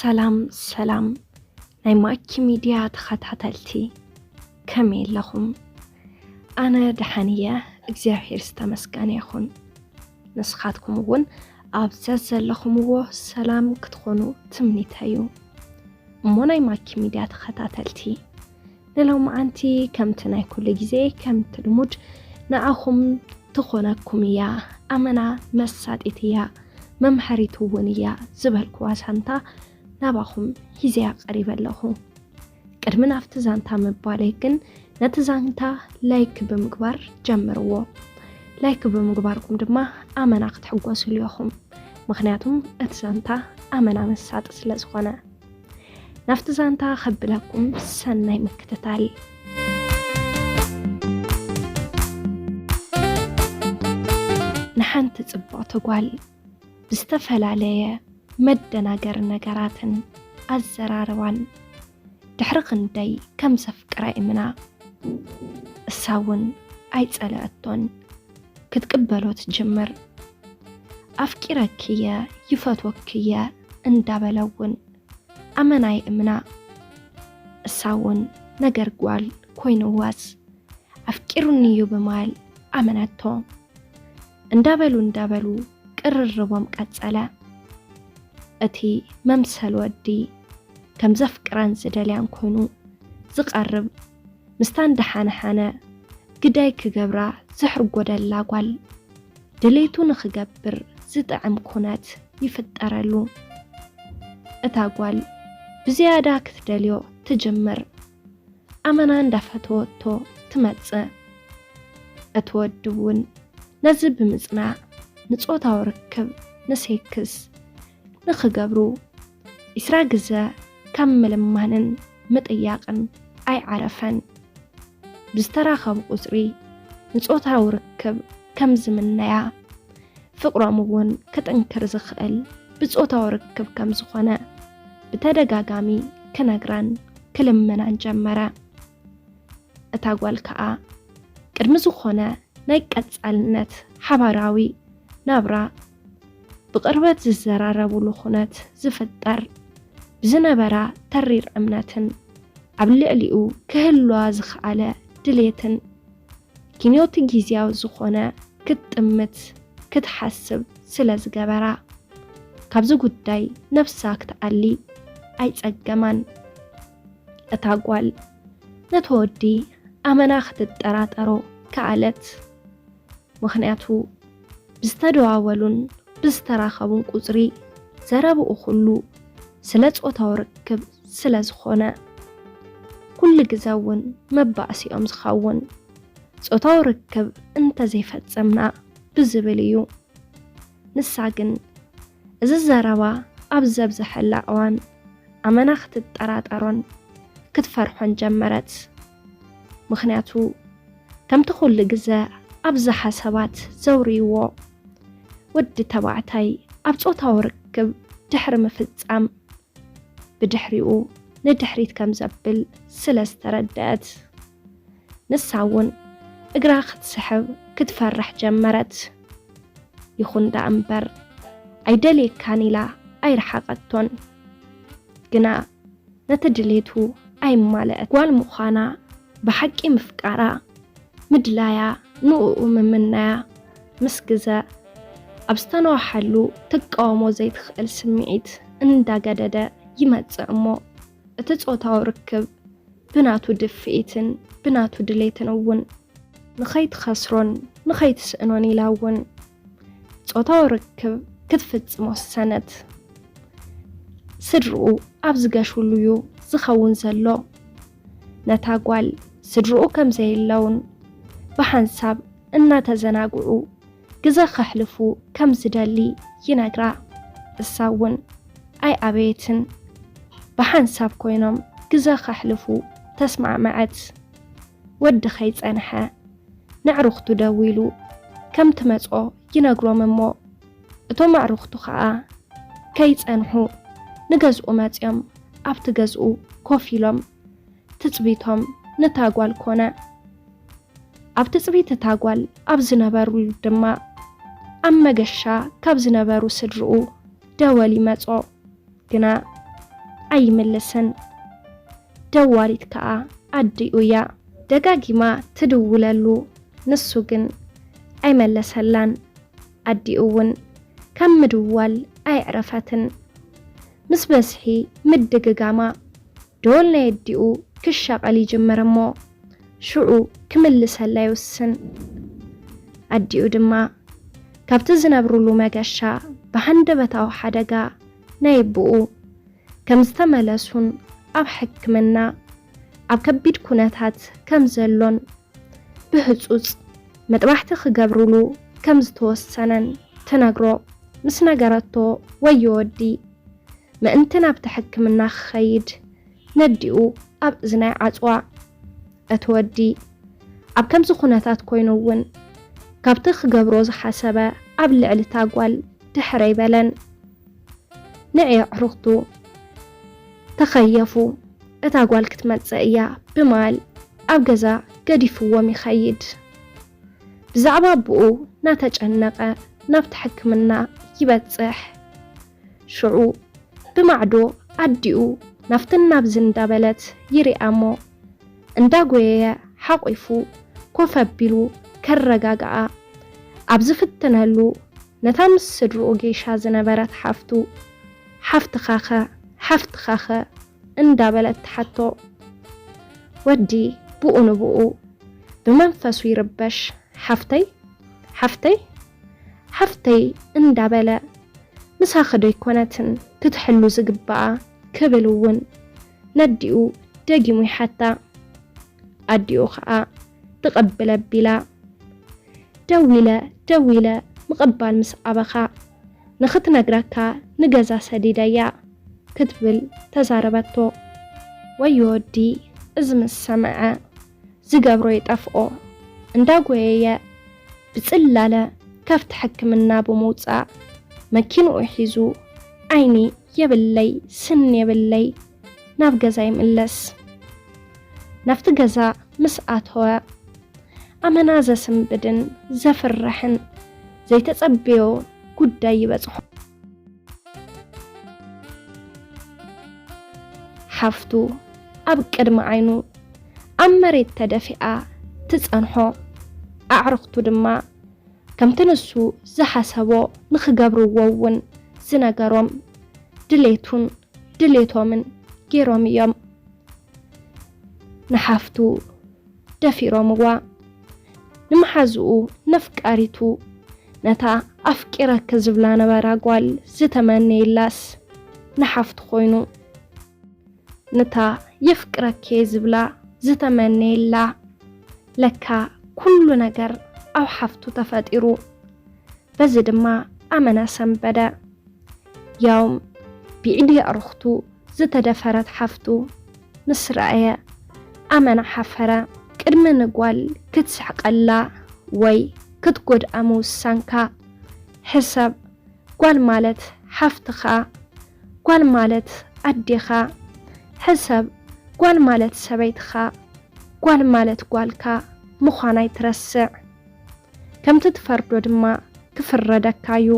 ሰላም ሰላም ናይ ማኪ ሚድያ ተኸታተልቲ፣ ከመይ ኣለኹም? ኣነ ደሓን እየ፣ እግዚኣብሔር ዝተመስገነ ይኹን። ንስኻትኩም እውን ኣብ ዘዘለኹምዎ ሰላም ክትኾኑ ትምኒተይ እዩ። እሞ ናይ ማኪ ሚድያ ተኸታተልቲ፣ ንሎምዓንቲ ከምቲ ናይ ኩሉ ግዜ ከምቲ ልሙድ ንኣኹም ትኾነኩም እያ፣ ኣመና መሳጢት እያ፣ መምሃሪት እውን እያ ዝበልኩዋ ዛንታ ናባኹም ሒዘያ ቀሪበ ኣለኹ። ቅድሚ ናብቲ ዛንታ ምባለይ ግን ነቲ ዛንታ ላይክ ብምግባር ጀምርዎ። ላይክ ብምግባርኩም ድማ ኣመና ክትሕጎስሉ ኢኹም። ምኽንያቱም እቲ ዛንታ ኣመና መሳጢ ስለ ዝኾነ። ናብቲ ዛንታ ከብለኩም ሰናይ ምክትታል። ንሓንቲ ጽብቕቲ ጓል ብዝተፈላለየ መደናገሪ ነገራትን ኣዘራርባን ድሕሪ ክንደይ ከም ዘፍቅራ ይእምና። እሳ እውን ኣይጸለአቶን። ክትቅበሎ ትጅምር። ኣፍቂረኪ እየ፣ ይፈትወኪ እየ እንዳበለ እውን ኣመና ይእምና። እሳ እውን ነገር ጓል ኮይንዋስ ኣፍቂሩኒ እዩ ብማል ኣመነቶ። እንዳበሉ እንዳበሉ ቅርርቦም ቀጸለ። እቲ መምሰል ወዲ ከም ዘፍቅራን ዝደልያን ኮይኑ ዝቐርብ፣ ምስታ እንዳሓነሓነ ግዳይ ክገብራ ዝሕርጎደላ ጓል ድሌቱ ንኽገብር ዝጥዕም ኩነት ይፍጠረሉ። እታ ጓል ብዝያዳ ክትደልዮ ትጅምር። ኣመና እንዳፈተወቶ ትመጽእ። እቲ ወዲ እውን ነዚ ብምጽናዕ ንጾታዊ ርክብ፣ ንሴክስ ንኽገብሩ ዒስራ ግዘ ካብ ምልማንን ምጥያቕን ኣይዓረፈን። ብዝተራኸቡ ቁጽሪ ንጾታዊ ርክብ ከም ዝምነያ፣ ፍቕሮም እውን ክጥንክር ዝኽእል ብጾታዊ ርክብ ከም ዝኾነ ብተደጋጋሚ ክነግራን ክልምናን ጀመረ። እታ ጓል ከኣ ቅድሚ ዝኾነ ናይ ቀጻልነት ሓባራዊ ናብራ ብቕርበት ዝዘራረቡሉ ኩነት ዝፍጠር ብዝነበራ ተሪር እምነትን ኣብ ልዕሊኡ ክህልዋ ዝኸኣለ ድሌትን ኪንዮቲ ግዝያዊ ዝኾነ ክትጥምት ክትሓስብ ስለ ዝገበራ ካብዚ ጉዳይ ነብሳ ክትኣሊ ኣይጸገማን። እታ ጓል ነቲ ወዲ ኣመና ክትጠራጠሮ ከኣለት። ምኽንያቱ ብዝተደዋወሉን ብዝተራኸቡን ቁጽሪ ዘረብኡ ኩሉ ስለ ጾታዊ ርክብ ስለ ዝኾነ፣ ኩሉ ግዘ እውን መባእሲኦም ዝኸውን ጾታዊ ርክብ እንተዘይፈጸምና ብዝብል እዩ። ንሳ ግን እዚ ዘረባ ኣብ ዘብዝሐላ እዋን ኣመና ክትጠራጠሮን ክትፈርሖን ጀመረት። ምኽንያቱ ከምቲ ኩሉ ግዘ ኣብዝሓ ሰባት ዘውርይዎ፣ ወዲ ተባዕታይ ኣብ ጾታዊ ርክብ ድሕሪ ምፍጻም ብድሕሪኡ ንድሕሪት ከም ዘብል ስለ ዝተረደአት፣ ንሳ እውን እግራ ክትስሕብ ክትፈርሕ ጀመረት። ይኹን ደኣ እምበር ኣይደልየካን ኢላ ኣይረሓቐቶን። ግና ነቲ ድሌቱ ኣይማለአት። ጓል ምዃና ብሓቂ ምፍቃራ፣ ምድላያ፣ ንእኡ ምምናያ ምስ ግዘ ኣብ ዝተነውሓሉ ትቃወሞ ዘይትኽእል ስምዒት እንዳገደደ ይመጽእ እሞ እቲ ጾታዊ ርክብ ብናቱ ድፍኢትን ብናቱ ድሌትን እውን ንኸይትኸስሮን ንኸይትስእኖን ኢላ እውን ጾታዊ ርክብ ክትፍጽም ወሰነት። ስድርኡ ኣብ ዝገሹሉ እዩ ዝኸውን ዘሎ። ነታ ጓል ስድርኡ ከም ዘየለውን ብሓንሳብ እናተዘናግዑ ግዘ ከሕልፉ ከም ዝደሊ ይነግራ። እሳ እውን ኣይኣበየትን። ብሓንሳብ ኮይኖም ግዘ ከሕልፉ ተስማዕመዐት። ወዲ ከይጸንሐ ነዕሩኽቱ ደዊሉ ከም ትመጾ ይነግሮም እሞ እቶም ኣዕሩኽቱ ኸኣ ከይጸንሑ ንገዝኡ መጺኦም ኣብቲ ገዝኡ ኮፍ ኢሎም ትጽቢቶም ነታ ጓል ኮነ። ኣብ ትጽቢት እታ ጓል ኣብ ዝነበሩሉ ድማ ኣብ መገሻ ካብ ዝነበሩ ስድርኡ ደወል ይመጾ። ግና ኣይምልስን። ደዋሊት ከኣ ኣዲኡ እያ። ደጋጊማ ትድውለሉ፣ ንሱ ግን ኣይመለሰላን። ኣዲኡ እውን ካብ ምድዋል ኣየዕረፈትን። ምስ በዝሒ ምድግጋማ፣ ደወል ናይ ኣዲኡ ክሻቐል ይጅምር እሞ፣ ሽዑ ክምልሰላ ይውስን። ኣዲኡ ድማ ካብቲ ዝነብሩሉ መገሻ ብሃንደበታዊ ሓደጋ ናይ ኣቦኡ ከም ዝተመለሱን ኣብ ሕክምና ኣብ ከቢድ ኩነታት ከም ዘሎን ብህጹጽ መጥባሕቲ ክገብሩሉ ከም ዝተወሰነን ትነግሮ። ምስ ነገረቶ፣ "ወዮ ወዲ፣ ምእንቲ ናብቲ ሕክምና ክኸይድ ነዲኡ ኣብ እዝናይ ዓጽዋ። እቲ ወዲ ኣብ ከምዚ ኩነታት ኮይኑ እውን ካብቲ ክገብሮ ዝሓሰበ ኣብ ልዕሊ እታ ጓል ድሕር ኣይበለን። ንዒ ኣዕሩኽቱ ተኸየፉ፣ እታ ጓል ክትመጽእ እያ" ብምባል ኣብ ገዛ ገዲፍዎም ይኸይድ። ብዛዕባ ኣቦኡ እናተጨነቐ ናብቲ ሕክምና ይበጽሕ። ሽዑ ብማዕዶ ኣዲኡ ናብትን ናብዝን እንዳበለት ይሪኣ እሞ፣ እንዳጎየየ ሓቂፉ ኮፍ ኣቢሉ ከረጋግኣ ኣብ ዝፍትነሉ፣ ነታ ምስ ስድርኡ ጌሻ ዝነበረት ሓፍቱ፣ "ሓፍትኻኸ፣ ሓፍትኻኸ?" እንዳበለት ትሓቶ። ወዲ ብኡ ንብኡ ብመንፈሱ ይርበሽ። "ሓፍተይ፣ ሓፍተይ፣ ሓፍተይ" እንዳበለ፣ "ምሳኺ ዶ ኣይኮነትን ክትሕሉ ዝግብኣ?" ክብል እውን ነዲኡ ደጊሙ ይሓታ። ኣዲኡ ኸኣ ትቕብል ኣቢላ፣ "ደዊለ፣ ደዊለ ምቕባል ምስ ኣበኻ፣ ንኽትነግረካ ንገዛ ሰዲደያ" ክትብል ተዛረበቶ። ወዮ ወዲ፣ እዚ ምስ ሰምዐ ዝገብሮ ይጠፍኦ። እንዳጎየየ ብጽላለ ካብቲ ሕክምና ብምውጻእ፣ መኪንኡ ሒዙ፣ ዓይኒ የብለይ ስኒ የብለይ፣ ናብ ገዛ ይምለስ። ናብቲ ገዛ ምስ ኣተወ፣ ኣመና ዘስንብድን ዘፍርሕን ዘይተጸበዮ ጉዳይ ይበጽሖ። ሓፍቱ ኣብ ቅድሚ ዓይኑ ኣብ መሬት ተደፊኣ ትጸንሖ። ኣዕሩኽቱ ድማ ከምቲ ንሱ ዝሓሰቦ ንኽገብርዎ እውን ዝነገሮም ድሌቱን ድሌቶምን ገይሮም እዮም። ንሓፍቱ ደፊሮምዋ። ንመሓዝኡ፣ ነፍቃሪቱ፣ ነታ ኣፍቂረኪ ዝብላ ነበራ ጓል ዝተመነየላስ ንሓፍቱ ኮይኑ፣ ነታ የፍቅረኪ ዝብላ ዝተመነየላ፣ ለካ ኩሉ ነገር ኣብ ሓፍቱ ተፈጢሩ። በዚ ድማ ኣመና ሰንበደ። ያውም ብኢድ የዕሩኽቱ ዝተደፈረት ሓፍቱ ምስ ረኣየ ኣመና ሓፈረ። ቅድሚ ንጓል ክትስሕቀላ ወይ ክትጎድኣ ምውሳንካ ሕሰብ። ጓል ማለት ሓፍትኻ፣ ጓል ማለት ኣዴኻ። ሕሰብ፣ ጓል ማለት ሰበይትኻ፣ ጓል ማለት ጓልካ ምዃና ኣይትረስዕ። ከምቲ ትፈርዶ ድማ ክፍረደካ እዩ።